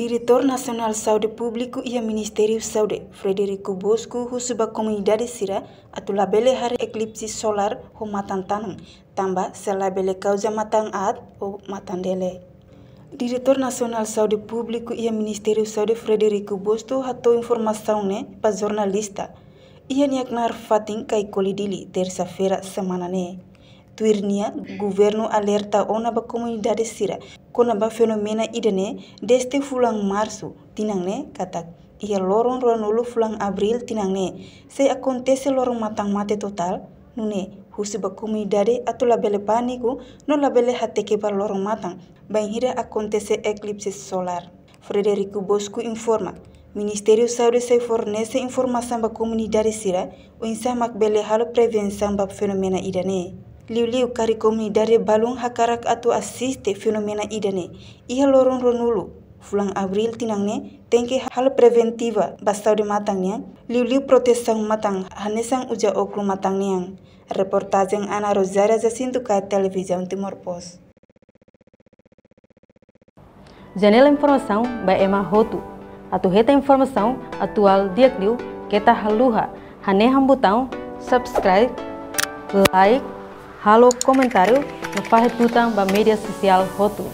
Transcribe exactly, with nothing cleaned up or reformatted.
Diretór Nasionál Saúde Públiku iha Ministériu Saúde, Frederico Bosco, husu ba komunidade sira atu labele haree eklipse solár ho matan-tanan, tanba sei labele kauza matan aat ou matan-dele. Diretór Nasionál Saúde Públiku iha Ministériu Saúde, Frederico Bosco, hato'o informasaun ne'e ba jornalista iha nia knaar fatin Kaikoli, Dili, tersa-feira semana ne'e. Tuir nia, governu alerta ona ba komunidade sira kona-ba fenómenu ida-ne'e dezde fulan Marsu tinan ne'e katak iha loron ruanulu fulan Abríl tinan ne'e sei akontese loron matan mate totál, nune'e husu ba komunidade atu labele pániku no labele hateke ba loron matan bainhira akontese eklipse solár. Frederico Bosco informa, Ministériu Saúde sei fornese informasaun ba komunidade sira oinsá mak bele halo prevensaun ba fenómenu ida-ne'e. Liuliu karik komunidade balun hakarak atu asiste fenómenu ida-ne'e iha loron ruanulu fulan Abríl tinan ne'e, tenke halo preventiva ba saúde matan nian, liuliu protesaun matan hanesan uza ókulu matan nian. Reportajen Ana Rosária, Jacinto Caio, Televizaun Timor Post. Janela informasaun ba ema hotu. Atu hetan informasaun atuál di'ak liu, keta haluha hanehan butaun subscribe, like, halo komentáriu no fahe tutan ba média sosiál hotu.